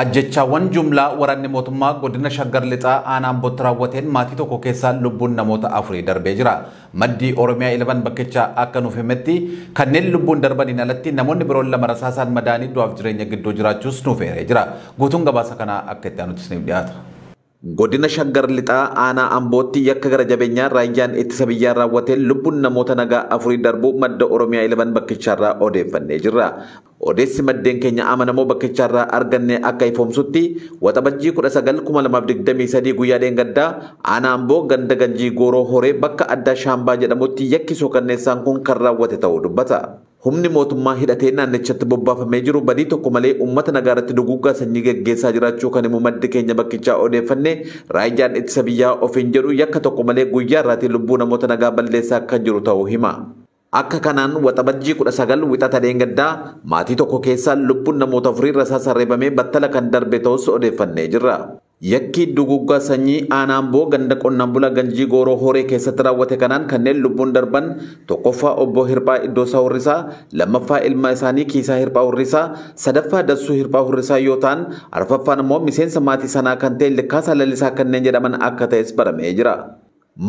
Ajjechaawwan jumlaa waraanni mootummaa godina Shaggar Lixaa aanaa Ambootti raawwateen maatii tokko keessaa lubbuun namoota 4 darbee jira. Maddi Oromiyaa 11 bakkichaa akka nuuf himetti kanneen lubbuun darbaniin alatti namoonni biroon 2 rasaasaan madaanii du'aaf jireenya gidduu jiraachuus nuuf eeree jira. Guutuun gabaasa kanaa akka itti aanutti isiniif dhiyaata. Godina Shaggar Lixaa aanaa Ambootti yakka gara jabeenyaa raayyaan ittisa biyyaa raawwateen lubbuun namoota nagaa 4 darbuu madda Oromiyaa 11 bakkichaarraa odeeffannee jirra. Odeessi maddeen keenya amanamoo bakkichaarraa arganne akka ifoomsutti waxabajjii 19,2023 guyyaa dheengaddaa aanaa Amboo ganda Ganjii Gooroo Horee bakka addaa Shaambaa jedhamutti yakki suukanneessaan kun kan raawwate ta'uu dubbata. Humni mootummaa hidhatee naannichatti bobbaafamee jiru badii tokko malee uummata nagaa irratti duguuggaa sanyii geggeessaa jiraachuu kan himu maddi keenya bakkichaa odeeffanne raayyaan ittisa biyyaa ofiin jedhu yakka tokko malee guyyaa irraatii lubbuu namoota nagaa balleessaa kan jiru ta'uu hima. Akka kanaan waxabajjii 19 wixata dheengaddaa maatii tokko keessaa lubbuun namoota 4 rasaasaan reebamee battala kan darbe ta'us odeeffannee jirra. Yakki duguuggaa sanyii aanaa Amboo ganda qonnaan bulaa Ganjii Gooroo Horee keessatti raawwate kanaan kanneen lubbuun darban tokkoffaa obbo Hirphaa Iddoosaa Hurrisaa, lammaffaa ilma isaanii Kiisaa Hirphaa Hurrisaa, sadaffaa Dassuu Hirphaa Hurrisaa yoo ta'an arfaffaan immoo miseensa maatii sanaa kan ta'e Likkaasaa Lalisaa kanneen jedhaman akka ta'es baramee jira.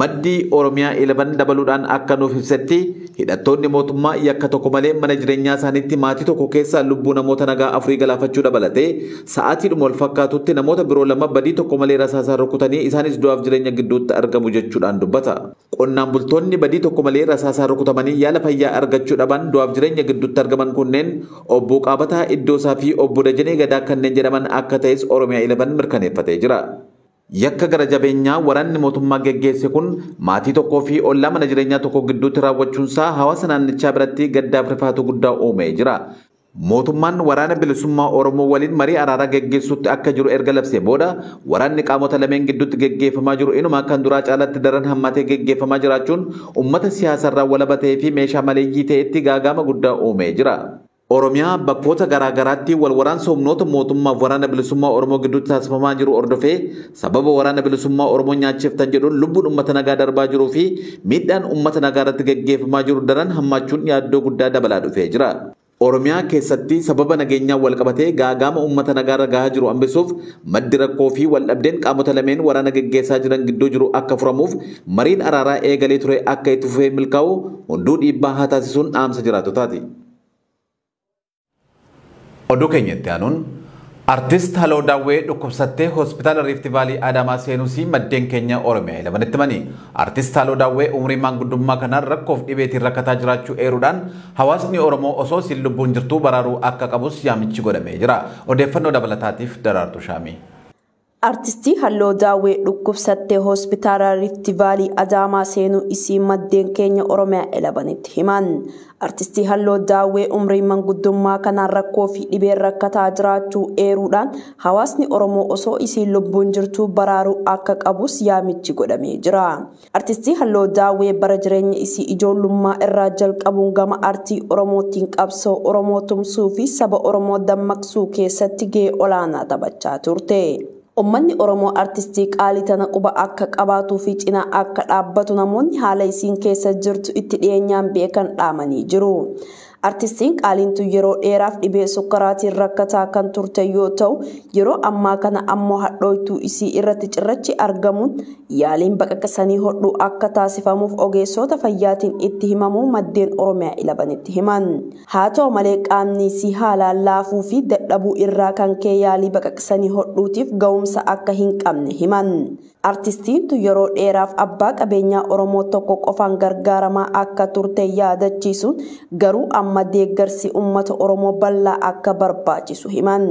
Maddi Oromiyaa 11 dabaluudhaan akka nuuf ibsetti hidhattoonni mootummaa yakka tokko malee mana jireenyaa isaaniitti maatii tokko keessaa lubbuu namoota nagaa 4 galaafachuu dabalatee sa'aatiidhuma wal fakkaatutti namoota biroo 2 badii tokko malee rasaasaan rukutanii isaanis du'aaf jireenya gidduutti argamu jechuudhaan dubbata. Qonnaan bultoonni badii tokko malee rasaasaan rukutamanii yaala fayyaa argachuu dhaban du'aaf jireenya gidduutti argaman kunneen obbo Qaabataa Iddoosaa fi obbo Dajanee Gadaa kanneen jedhaman akka ta'es Oromiyaa 11 mirkaneeffatee jira. Yakka gara jabeenyaa waraanni mootummaa geggeesse kun maatii tokkoo fi ollaa mana jireenyaa tokko gidduutti raawwachuunsaa hawaasa naannichaa biratti gaddaaf rifaatu guddaa uumee jira. Mootummaan waraana bilisummaa Oromoo waliin marii araaraa geggeessuutti akka jiru erga labsee booda waraanni qaamota lameen gidduutti geggeeffamaa jiru inuma kan duraa caalatti daran hammatee geggeeffamaa jiraachuun uummata siyaasarraa walaba ta'ee fi meeshaa maleeyyii ta'etti gaagama guddaa uumee jira. Oromiyaa bakkoota garaagaraatti wal waraansa humnoota mootummaaf waraana bilisummaa Oromoo gidduutti taasifamaa jiru hordofee sababa waraana bilisummaa Oromoo nyaachiftan jedhuun lubbuun uummata nagaa darbaa jiruu fi miidhaan uummata nagaa irratti geggeeffamaa jiru daran hammaachuun yaaddoo guddaa dabalaa dhufee jira. Oromiyaa keessatti sababa nageenyaa wal qabatee gaagama uummata nagaa irra gahaa jiru hambisuuf maddi rakkoo fi wal dhabdeen qaamota lameen waraana geggeessaa jiran gidduu jiru akka furamuuf mariin araaraa eegalee ture akka itti fufee milkaa'u hunduu dhiibbaa haa taasisuun dhaamsa jiraattotaati. Oduu keenyatti aanuun Artist Haloo Daawwee dhukkubsattee hospitaala Riifti Vaalii Adaamaa seenuusii maddeen keenya Oromiyaa 11tti himani. Artist Haloo Daawwee umrii maanguddummaa kanaan rakkoof dhibeetiin rakkataa jiraachuu eeruudhaan hawaasni Oromoo osoo isin lubbuun jirtuu baraaruu akka qabus yaamichi godhamee jira. Odeeffannoo dabalataatiif Daraartuu Shaamii. Artistii Halloo Daawwee dhukkubsattee hospitaala Riifti Vaalii Adaamaa seenuu isii maddeen keenya Oromiyaa 11tti himan. Artistii Halloo Daawwee umrii manguddummaa kanaan rakkoo fi dhibeen rakkataa jiraachuu eeruudhaan hawaasni Oromoo osoo isiin lubbuun jirtuu baraaruu akka qabus yaamichi godhamee jira. Artistii Halloo Daawwee bara jireenya isii ijoollummaa irraa jalqabuun gama artii Oromootiin qabsoo Oromoo tumsuu fi saba Oromoo dammaqsuu keessatti gahee olaanaa taphachaa turte. Uummanni Oromoo artistii qaalii tana quba akka qabaatuu fi cinaa akka dhaabbatu namoonni haala isiin keessa jirtu itti dhiyeenyaan beekan dhaamanii jiru. Artistiin qaaliintu yeroo dheeraaf dhibee sukkaraatiin rakkataa kan turte yoo ta'u yeroo ammaa kana ammoo hadhooytuu isii irratti cirrachi argamuun yaaliin baqaqsanii hodhuu akka taasifamuuf ogeessota fayyaatiin itti himamuu maddeen Oromiyaa 11tti himan. Haa ta'u malee qaamni isii haalaan laafuu fi dadhabuu irraa kan ka'e yaalii baqaqsanii hodhuutiif ga'umsa akka hin qabne himan. Artistiintu yeroo dheeraaf abbaa qabeenyaa Oromoo tokko qofaan gargaaramaa akka turte yaadachiisuun garuu amma deeggarsi uummata Oromoo bal'aa akka barbaachisu himan.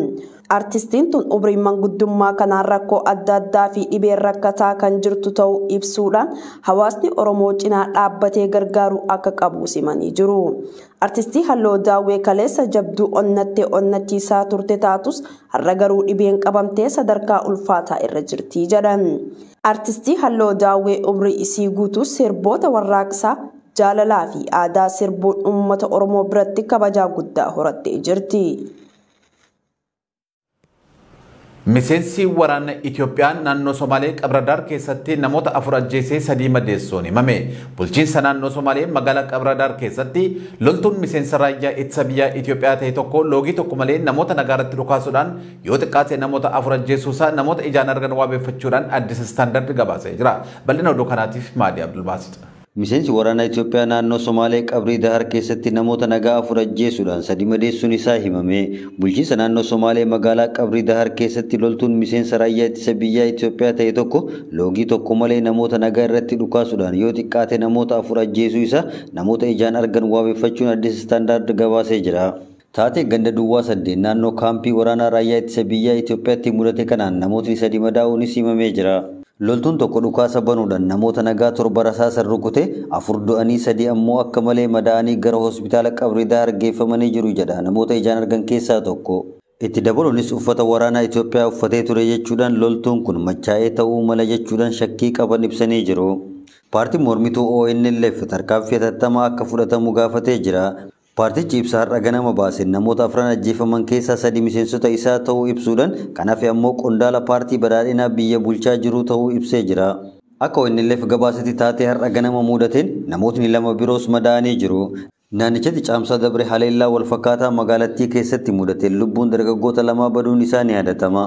Artistiin tun umrii manguddummaa kanaan rakkoo adda addaa fi dhibeen rakkataa kan jirtu ta'uu ibsuudhaan hawaasni Oromoo cinaa dhaabbatee gargaaruu akka qabu simanii jiru. Artistii Halloo Daawwee kaleessa jabduu onnattee onnachiisaa turte taatus har'a garuu dhibeen qabamtee sadarkaa ulfaataa irra jirti jedhan. Artistii Halloo Daawwee umrii isii guutuu sirboota warraaqsaa jaalalaa fi aadaa sirbuun uummata Oromoo biratti kabajaa guddaa horattee jirti. Miseensi waraana Itoophiyaa naannoo Somaalee Qabradaar keessatti namoota 4 ajjeesee 3 madeessuun himame. Bulchiinsa naannoo Somaalee magaalaa Qabradaar keessatti loltuun miseensa raayyaa ittisa biyyaa Itoophiyaa ta'e tokko loogii tokko malee namoota nagaarratti dhukaasuudhaan yoo xiqqaate namoota 4 ajjeesuusaa namoota ijaan argan waabeeffachuudhaan Addis Standard gabaasee jira. Bal'ina oduu kanaatiif Maadii Abdulbaasiit. Miseensi waraana Itoophiyaa naannoo Somaalee Qabrii Dahar keessatti namoota nagaa 4 ajjeesuudhaan 3 madeessuun isaa himame. Bulchiinsa naannoo Somaalee magaalaa Qabrii Dahar keessatti loltuun miseensa raayyaa ittisa biyyaa Itoophiyaa ta'e tokko loogii tokko malee namoota nagaa irratti dhukaasuudhaan yoo xiqqaate namoota 4 ajjeesuu isaa namoota ijaan argan waabeeffachuun Addis Standard gabaasee jira. Taatee ganda duwwaa 8 naannoo kaampii waraanaa raayyaa ittisa biyyaa Itoophiyaatti mudate kanaan namootni 3 madaa'uunis himamee jira. Loltuun tokko dhukaasa banuudhaan namoota nagaa 7 rasaasan rukute 4 du'anii 3 ammoo akka malee madaa'anii gara hospitaala Qabrii Dahar geeffamanii jiru jedha namoota ijaan argan keessaa tokko. Itti dabaluunis uffata waraanaa Itoophiyaa uffatee ture jechuudhaan loltuun kun machaa'ee ta'uu mala jechuudhaan shakkii qaban ibsanii jiru. Paartiin mormituu ONLF tarkaanfii hatattamaa akka fudhatamu gaafatee jira. Paartichi ibsa har'a ganama baaseen namoota 4 ajjeefaman keessaa 3 miseensota isaa ta'uu ibsuudhaan kanaaf ammoo qondaala paartii badhaadhinaa biyya bulchaa jiru ta'uu ibsee jira. Akka ONLF gabaasetti taatee har'a ganama mudateen namootni 2 biroos madaa'anii jiru. Naannichatti caamsaa dabre haleellaa walfakkaataa magaalattii keessatti mudateen lubbuun dargaggoota 2 baduun isaa ni yaadatama.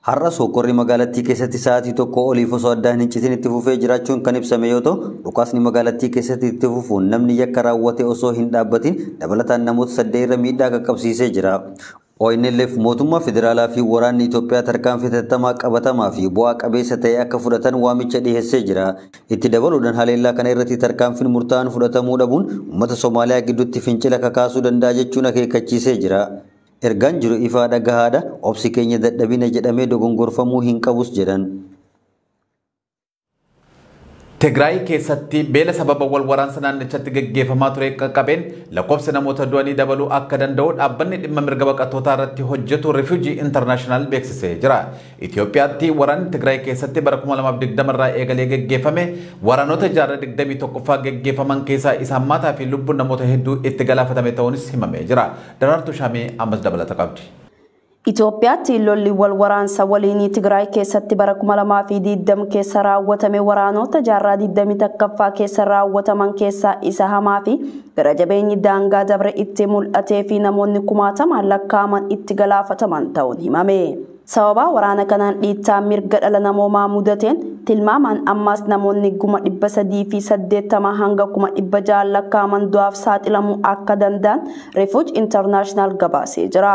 Har'as hokkorri magaalattii keessatti sa'aatii 1 oliif osoo addaan hin citin itti fufee jiraachuun kan ibsame yoo ta'u, dhukaasni magaalattii keessatti itti fufuun namni yakka raawwate osoo hin dhaabbatin dabalataan namoota 8 irra miidhaa qaqqabsiisee jira. ONLF mootummaa federaalaa fi waraanni Itoophiyaa tarkaanfii hatattamaa qabatamaa fi bu'aa qabeessa ta'e akka fudhatan waamicha dhiheessee jira. Itti dabaluudhaan haleellaa kana irratti tarkaanfiin murtaa'aan fudhatamuu dhabuun uummata Somaaliyaa gidduutti fincila kakaasuu danda'a jechuun akeekkachiisee jira. Ergaan jiru ifaa dhagahaadha, obsi keenya dadhabina jedhamee dogongorfamuu hin qabus jedhan. Tigraay keessatti beela sababa wal waraansa naannichatti gaggeeffamaa ture qaqqabeen lakkoofsa namoota du'anii dabaluu akka danda'u dhaabbanni dhimma mirga baqattootaa irratti hojjetu Refugee International beeksisee jira. Itoophiyaatti waraanni Tigraay keessatti bara 2020 irraa eegalee gaggeeffame waraanota jaarraa 21ffaa gaggeeffaman keessaa isa hammaataa fi lubbuun namoota hedduu itti galaafatame ta'uunis himamee jira. Daraartuu Shaamee ammas dabalata qabdi. Itoophiyaatti lolli wal waraansa waliinii Tigraay keessatti bara 2020 keessa raawwatame waraanota jaarraa 21ffaa keessa raawwataman keessaa isa hamaa fi gara jabeenyi daangaa dabre itti mul'atee fi namoonni kumaatamaan lakkaa'aman itti galaafataman ta'uun himame. Sababa waraana kanaan dhiittaa mirga dhala namoomaa mudateen tilmaamaan ammaas namoonni 380,000 hanga 600,000 lakkaa'aman du'aaf saaxilamuu akka danda'an Refuge International gabaasee jira.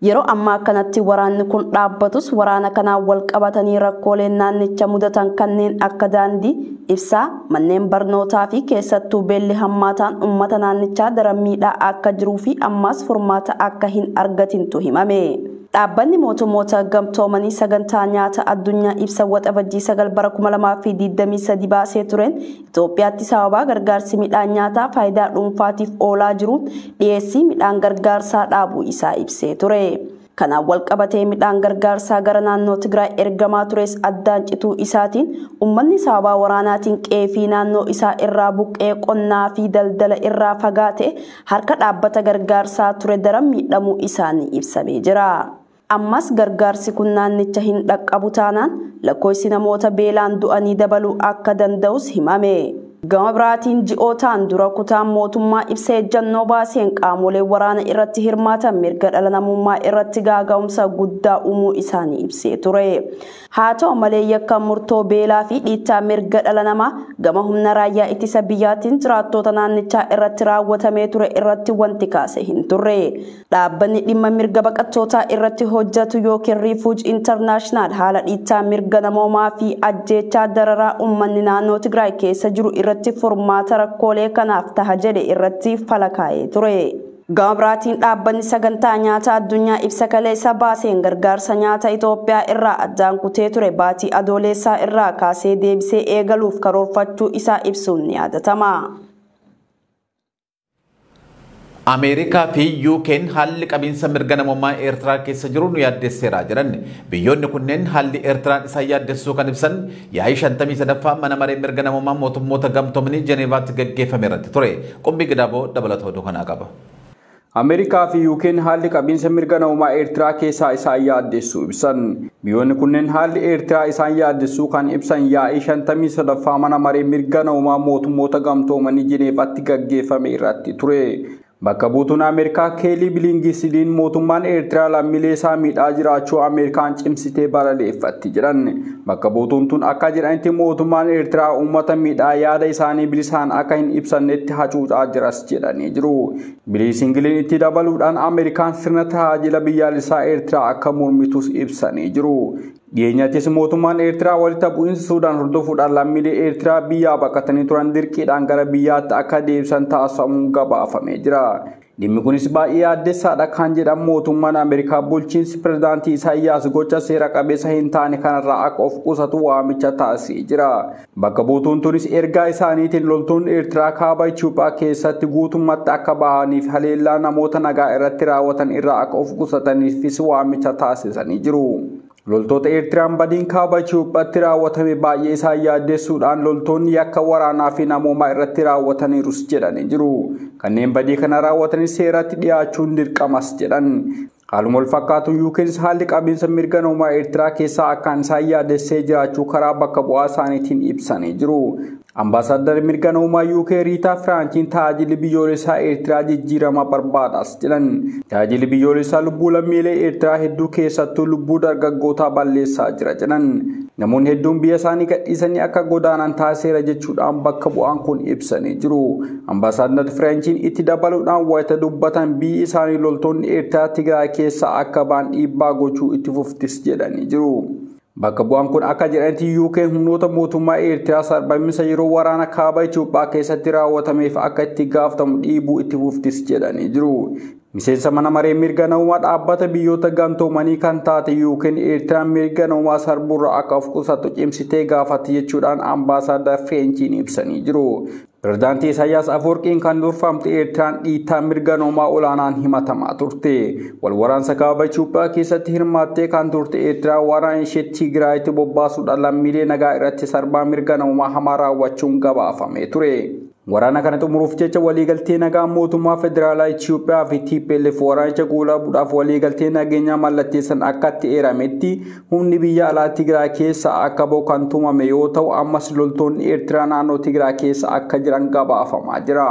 Yeroo ammaa kanatti waraanni kun dhaabbatus waraana kanaan wal qabatanii rakkooleen naannicha mudatan kanneen akka daandii, ibsaa, manneen barnootaa fi keessattuu beelli hammaataan uummata naannichaa daran miidhaa akka jiruu fi ammaas furmaata akka hin argatintu himame. Dhaabbanni mootummoota gamtoomanii sagantaa nyaata addunyaa ibsa waxabajjii 9 bara 2023 baasee tureen Itoophiyaatti sababa gargaarsi midhaan nyaataa faayidaa dhuunfaatiif oolaa jiruun dhiyeessii midhaan gargaarsaa dhaabuu isaa ibsee ture. Kanaan wal qabatee midhaan gargaarsaa gara naannoo Tigraay ergamaa tures addaan cituu isaatiin uummanni sababa waraanaatiin qe'ee fi naannoo isaa irraa buqqee qonnaa fi daldala irraa fagaate harka dhaabbata gargaarsaa ture daran miidhamuu isaanii ibsamee jira. Ammas gargaarsi kun naannicha hin dhaqqabu taanaan lakkoofsi namoota beelaan du'anii dabaluu akka danda'us himame. Gama biraatiin ji'ootaan dura kutaan mootummaa ibsa ejjannoo baaseen qaamolee waraana irratti hirmaatan mirga dhala namummaa irratti gaaga'umsa guddaa uumuu isaanii ibsee ture. Haa ta'u malee yakka murtoo beelaa fi dhiittaa mirga dhala namaa gama humna raayyaa ittisa biyyaatiin jiraattota naannichaa irratti raawwatamee ture irratti wanti kaase hin turre. Dhaabbanni dhimma mirga baqattootaa irratti hojjetu yookiin Refuge International haala dhiittaa mirga namoomaa fi ajjeechaa dararaa uummanni naannoo Tigraay keessa jiru irratti furmaata rakkoolee kanaaf taha jedhe irratti falakaa'ee ture. Gama biraatiin dhaabbanni sagantaa nyaata addunyaa ibsa kaleessa baaseen gargaarsa nyaata Itoophiyaa irraa addaan kutee ture baatii adoolessaa irraa kaasee deebisee eegaluuf karoorfachuu isaa ibsuun ni yaadatama. Ameerikaa fi UK'n haalli qabiinsa mirga namummaa Eertiraa keessa jiru nu yaaddesseera jedhan. Biyyoonni kunneen haalli Eertiraan isaan yaaddessuu kan ibsan yaa'ii 53ffaa mana maree mirga namummaa mootummoota gamtoomanii Jeneevaatti gaggeeffame irratti ture. Qumbii Gidaaboo dabalata oduu kanaa qaba. Ameerikaa fi UK'n haalli qabiinsa mirga namummaa Eertiraa keessaa isaan yaaddessuu ibsan. Biyyoonni kunneen haalli Eertiraa isaan yaaddessuu kan ibsan yaa'ii 53ffaa mana maree mirga namummaa mootummoota gamtoomanii Jineevaatti gaggeeffame irratti ture. Bakka buutuun Ameerikaa Keelii Bilingisiliin mootummaan Eertiraa lammiilee isaa miidhaa jiraachuu Ameerikaan cimsitee balaleeffatti jedhan. Bakka buutuun tun akka jedhanitti mootummaan Eertiraa uummata miidhaa yaada isaanii bilisaan akka hin ibsannetti hacuucaa jiras jedhanii jiru. Bilisingiliin itti dabaluudhaan Ameerikaan sirna tajaajila biyyaalessaa Eertiraa akka mormitus ibsanii jiru. Dhiyeenyattis mootummaan Eertiraa walitti bu'iinsa Suudaan hordofuudhaan lammiilee Eertiraa biyyaa baqatanii turan dirqiidhaan gara biyyaatti akka deebisan taasifamuun gabaafamee jira. Dhimmi kunis baay'ee yaaddessaadha kan jedhan mootummaan Ameerikaa bulchiinsi pirezidaantii Isaayyaas gocha seera qabeessa hin taane kanarraa akka of qusatu waamicha taasisee jira. Bakka buutuun tunis ergaa isaaniitiin loltoonni Eertiraa kaaba Itoophiyaa keessatti guutummaatti akka bahaniif haleellaa namoota nagaa irratti raawwatan irraa akka of qusataniifis waamicha taasisanii jiru. Loltoota Eertiraan badiin kaaba Itoophiyaatti raawwatame baay'ee isaan yaaddessuudhaan loltoonni yakka waraanaa fi namoomaa irratti raawwataniirus jedhanii jiru. Kanneen badii kana raawwatanis seeratti dhiyaachuun dirqamas jedhan. Haaluma wal fakkaatuun UK'nis haalli qabiinsa mirga namummaa Eertiraa keessaa akkaan isaan yaaddessee jiraachuu karaa bakka bu'aa isaaniitiin ibsanii jiru. Ambaasaaddarri mirga namummaa UK Riitaa Firaanchiin tajaajilli biyyoolessaa Eertiraa jijjiirama barbaadas jedhan. Tajaajilli biyyoolessaa lubbuu lammiilee Eertiraa hedduu keessattuu lubbuu dargaggootaa balleessaa jira jedhan. Namoonni hedduun biyya isaanii gadhiisanii akka godaanan taasiseera jechuudhaan bakka bu'aan kun ibsanii jiru. Ambaasaaddarri Firaanchiin itti dabaluudhaan wayita dubbatan biyyi isaanii loltoonni Eertiraa Tigraay keessa akka ba'an dhiibbaa gochuu itti fuftis jedhanii jiru. Bakka bu'aan kun akka jedhanitti UK humnoota mootummaa Eertiraa sarbamiinsa yeroo waraana kaaba Itoophiyaa keessatti raawwatameef akka itti gaafatamu dhiibuu itti fuftis jedhanii jiru. Miseensa mana maree mirga namummaa dhaabbata biyyoota gamtoomanii kan taate UK'n Eertiraan mirga namummaa sarbuurraa akka of qusattu cimsitee gaafatti jechuudhaan ambaasaadar Fireenchiin ibsanii jiru. Pirezidaantii Isaayyaas Afoorqiin kan durfamte Eertiraan dhiittaa mirga namummaa olaanaan himatamaa turte. Wal waraansa kaaba Itoophiyaa keessatti hirmaattee kan turte Eertiraan waraana ishee Tigraayitti bobbaasuudhaan lammiilee nagaa irratti sarbaa mirga namummaa hamaa raawwachuun gabaafamee ture. Waraana kana xumuruuf jecha waliigaltee nagaa mootummaa federaalaa Itoophiyaa fi TPLF waraanicha goolabuudhaaf waliigaltee nageenyaa mallatteessan akka itti eerametti humni biyya alaa Tigraay keessa akka ba'u kan tumame yoo ta'u ammas loltoonni Eertiraa naannoo Tigraay keessa akka jiran gabaafamaa jira.